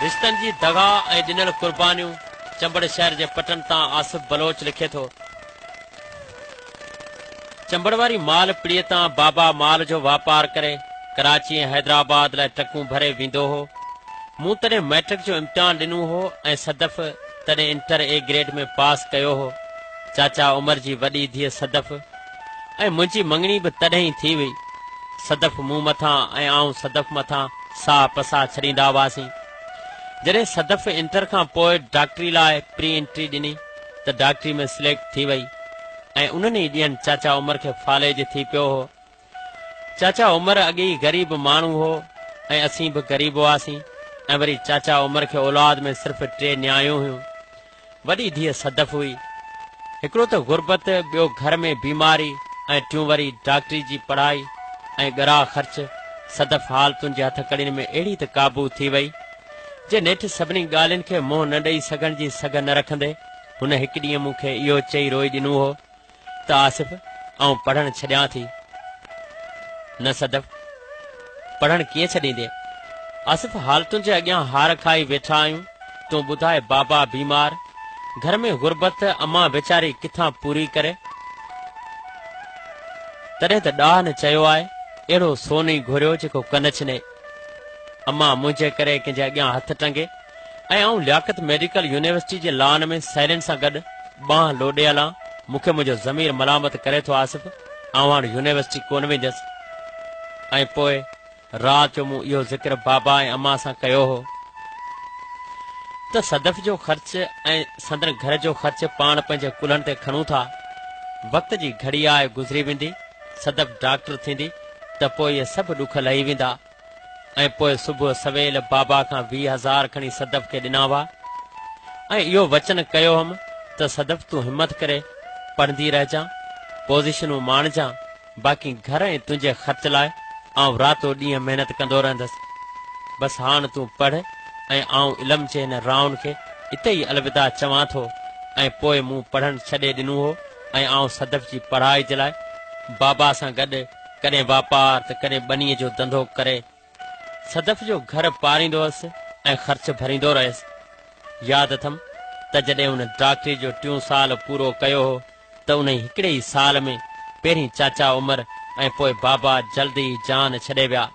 رشتن جي دغا ۽ ڏنل قربانيون، چمبڙ شهر جي پٽن تان آصف بلوچ لکي ٿو. چمبڙ واري مال پڙيء تان بابا مال جو واپار ڪري ڪراچي ۽ حيدرآباد لاء ٽرڪون ڀري ويندو هو. مون تڏهن مئٽرڪ جو امتحان ڏنو هو ۽ صدف تڏهن انٽر اي گريڊ ۾ پاس ڪيو هو. چاچا عمر جي وڏي ڌيء صدف ۽ منهنجي مڱڻي به تڏهن ئي ٿي هئي. صدف مون مٿان ۽ آئون صدف مٿان ساهه پساهه ڇڏيندا هئاسين. جڏهن صدف انٽر کان پوء ڊاڪٽري لاء پري انٽري ڏني ته ڊاڪٽري ۾ سليڪٽ ٿي وئي ۽ انهن ئي ڏينهن چاچا عمر کي فالج ٿي پيو هو. چاچا عمر اڳي ئي غريب ماڻهو هو ۽ اسين به غريب هئاسين ۽ وري چاچا عمر کي اولاد ۾ صرف ٽي نياڻيون هيون. وڏي ڌيء صدف هئي. هڪڙو ته غربت، ٻيو گهر ۾ بيماري ۽ ٽيون وري ڊاڪٽري جي پڙهائي ۽ ڳرا خرچ. صدف حالتن جي هٿڪڙين ۾ اهڙي ته قابو ٿي وئي، جي نيٺ سڀني ڳالهين کي منهن نه ڏئي سگهڻ جي سگهه نه رکندي هن هڪ ڏينهن مون کي اهو چئي روئي ڏنو هو ته آصف آئون پڙهڻ ڇڏيان ٿي. نه صدف، پڙهڻ ڪيئن ڇڏيندين؟ آصف حالتن جي اڳيان هار کائي ويٺا آهيون، تون ٻڌاء بابا بيمار، گهر ۾ غربت، امان ويچاري ڪٿان پوري ڪري؟ تڏهن ته ڏاهن چيو آهي، اهڙو سون ئي گهريو جيڪو ڪن ڇني. امان منهنجي ڪري ڪنهن جي اڳيان هٿ ٽنگي ۽ آئون لياقت ميڊيڪل يونيورسٽي جي لان ۾ سهيلين سان گڏ ٻانهن لوڏي هلان، مون کي منهنجو ضمير ملامت ڪري ٿو آصف، آئون هاڻ يونيورسٽي ڪونه وينديس. ۽ پوء رات جو مون اهو ذڪر بابا ۽ امان سان ڪيو هو ته صدف جو خرچ ۽ سندن گهر جو خرچ پاڻ پنهنجي ڪلهن تي کڻون ٿا. وقت جي گهڙي آهي گذري ويندي، صدف ڊاڪٽر ٿيندي ته پوء اهي سڀ ڏک لهي ويندا. ۽ پوء صبح سويل بابا کان 20 هزار کڻي صدف کي ڏنا هئا ۽ اهو وچن ڪيو هئم ته صدف تون همت ڪري پڙهندي رهجان، پوزيشنون ماڻجان، باقي گهر ۽ تنهنجي خرچ لاء آئون راتو ڏينهن محنت ڪندو رهندس. بس هاڻ تون پڙهه ۽ آئون علم جي هن راهن کي اتي ئي الوداع چوان ٿو ۽ پوء مون پڙهڻ ڇڏي ڏنو هو ۽ آئون صدف جي پڙهائي جي لاء بابا سان گڏ ڪڏهن واپار ته ڪڏهن ٻنيء جو ڌنڌو ڪري صدف جو گهر پاريندو هئس ۽ خرچ ڀريندو رهيس. ياد اٿم ته جڏهن هن ڊاڪٽري جو ٽيون سال پورو ڪيو هو ته انهي هڪڙي ئي سال ۾ پهرين چاچا عمر ۽ پوء بابا جلد ئي جان ڇڏي ويا.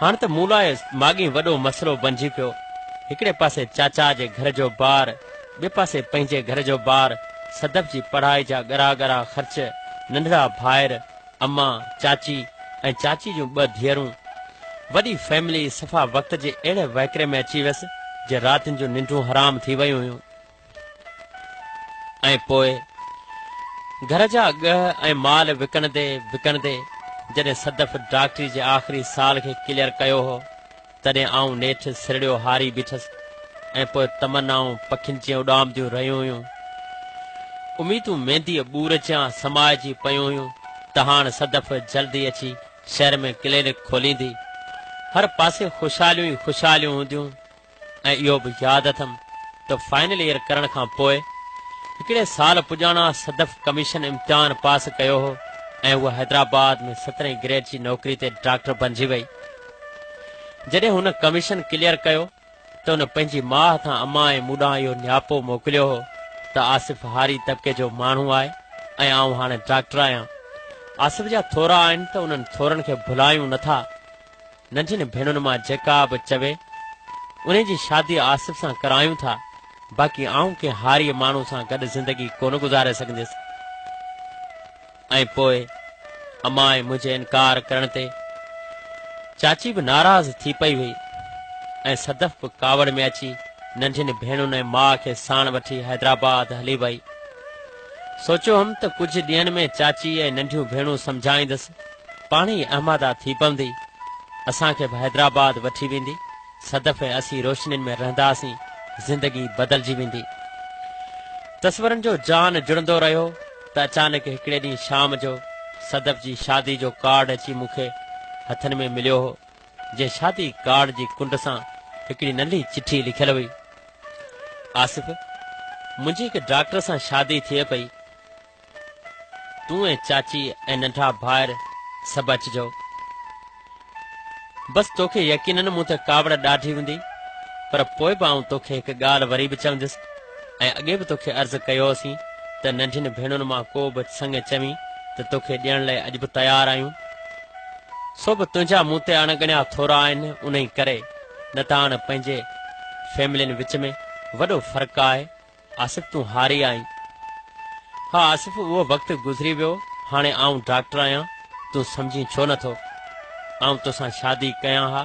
هاڻ ته مون لاء ماڳهين وڏو مسئلو بنجي پيو. هڪڙي پاسي چاچا جي گهر جو بار، ٻئي پاسي پنهنجي گهر جو بار، صدف جي پڙهائي جا ڳرا ڳرا خرچ، ننڍڙا ڀائر، امان، چاچي ۽ چاچي جون ٻه ڌيئرون. وڏي فيملي، صفا وقت جي اهڙي وهڪري ۾ اچي ويس جي راتين جون ننڊون حرام ٿي ويون هيون. ۽ پوء گهر جا ڳهه ۽ مال وڪڻندي وڪڻندي جڏهن صدف ڊاڪٽري جي آخري سال کي ڪليئر ڪيو هو، تڏهن آئون نيٺ سرڙيو هاري بيٺس ۽ پوء تمنائون پکين جيان اڏامنديون رهيون هيون. اميدون مينديء ٻور جيان سمائجي پيون هيون ته هاڻ صدف جلد ئي اچي شهر ۾ ڪلينڪ کوليندي. هر پاسي خوشحاليون ئي خوشحاليون هونديون ۽ اهو به ياد اٿم ته فائنل ايئر ڪرڻ کان پوء هڪڙي سال پڄاڻان صدف ڪميشن امتحان پاس ڪيو هو ۽ هوء حيدرآباد ۾ سترهين گريڊ جي نوڪري تي ڊاڪٽر بنجي وئي. جڏهن هن ڪميشن ڪليئر ڪيو ته هن پنهنجي ماء هٿان امان ۽ مون ڏانهن اهو نياپو موڪليو هو ته آصف هاري طبقي جو ماڻهو آهي ۽ آئون هاڻي ڊاڪٽر آهيان. آصف جا ٿورا آهن ته انهن ٿورن کي ڀلايون نه ٿا. ننڍين ڀيڻن مان جيڪا به چوي انهي جي شادي آصف سان ڪرايون ٿا، باقي آئون ڪنهن هاريء ماڻهو سان گڏ زندگي ڪونه گذاري سگهنديس. ۽ پوء امان ۽ منهنجي انڪار ڪرڻ تي چاچي به ناراض ٿي پئي هئي ۽ صدف به ڪاوڙ ۾ اچي ننڍين ڀيڻن ۽ ماء کي ساڻ وٺي حيدرآباد هلي وئي. سوچيو هئم ته ڪجهه ڏينهن ۾ چاچي ۽ ننڍيون ڀيڻون سمجهائيندس، پاڻ ئي آماده ٿي پوندي، اسان کي به حيدرآباد وٺي ويندي. صدف ۽ اسين روشنين ۾ رهنداسين، زندگي بدلجي ويندي. تصورن جو جان جڙندو رهيو ته اچانڪ هڪڙي ڏينهن شام جو صدف جي شادي جو ڪارڊ اچي مون کي هٿن ۾ مليو هو، جنهن شادي ڪارڊ جي ڪنڊ سان هڪڙي ننڍي چٺي لکيل هئي. آصف، منهنجي هڪ ڊاڪٽر سان شادي ٿئي پئي. تون ۽ چاچي ۽ ننڍا ڀائر سڀ اچجو. بس توکي يقينن مون تي ڪاوڙ ڏاڍي هوندي. پر پوء به آئون توکي هڪ ڳالهه وري به چوندس ۽ اڳي به توکي عرض ڪيو هوسين ته ننڍين ڀيڻن مان ڪو به سڱ چوين ته توکي ڏيڻ لئه اڄ به تيار آهيون. سو به تنهنجا مون تي اڻ ڳڻيا ٿورا آهن انهي ڪري نه ته هاڻ پنهنجي فيملين وچ ۾ وڏو فرق آهي. آصف تون هاري آهين. ها آصف اهو وقت گذري ويو هاڻي آئون ڊاڪٽر آهيان تون سمجهين ڇو نه ٿو. آئون توسان شادي ڪيان ها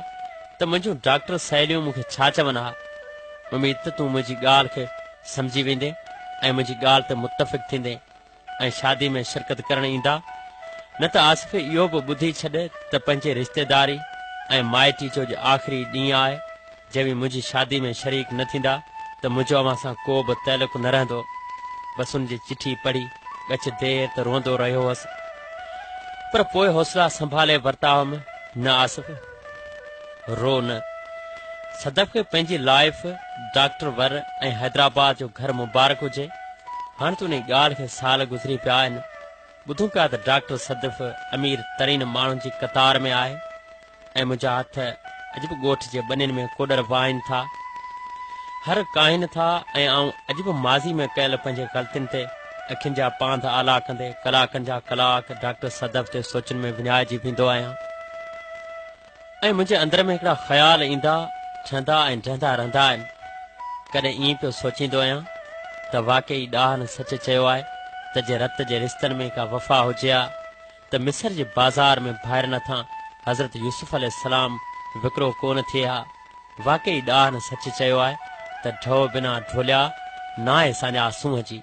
ته منهنجون ڊاڪٽر سهيليون مون کي ڇا چون ها. اميد ته تون منهنجي ڳالهه کي سمجهي ويندين ۽ منهنجي ڳالهه تي متفق ٿيندين. ۽ شادي ۾ شرڪت ڪرڻ ايندا، نه ته آصف اهو به ٻڌي ڇڏ ته پنهنجي رشتيداري ۽ مائٽي جو اڄ آخري ڏينهن آهي، جي اوهين منهنجي شادي ۾ شريڪ نه ٿيندا ته منهنجو اوهان سان ڪو به تعلق نه رهندو. بس ان جي چٺي پڙهي ڳچ دير ته روئندو رهيو هوس، پر پوء حوصلا سنڀالي ورتا هئم، نه آصف! رو نه. صدف کي پنهنجي لائيف، ڊاڪٽر ور ۽ حيدرآباد جو گهر مبارڪ هجي. هاڻ ته انهي ڳالهه کي سال گذري پيا آهن. ٻڌون پيا ته ڊاڪٽر صدف امير ترين ماڻهن جي قطار ۾ آهي ۽ منهنجا هٿ اڄ به ڳوٺ جي ٻنين ۾ ڪوڏر واهين ٿا، هر ڪاهين ٿا ۽ آئون اڄ به ماضي ۾ ڪيل پنهنجي غلطين تي اکين جا پانڌ آلا ڪندي ڪلاڪن جا ڪلاڪ ڊاڪٽر صدف تي سوچن ۾ وڃائجي ويندو آهيان. ۽ منهنجي اندر ۾ هڪڙا خيال ايندا، ٺهندا ۽ ڊهندا رهندا آهن. ڪڏهن ائين پيو سوچيندو آهيان ته واقعي ڏاهن سچ چيو آهي ته جي رت جي رشتن ۾ ڪا وفا هجي ها ته مصر جي بازار ۾ ڀائرن هٿان حضرت يوسف عليه السلام وڪرو ڪو نه ٿئي ها. واقعي ڏاهن سچ چيو آهي ته ڍؤ بنا ڍوليا ناهي ساڃاهه سونهن جي.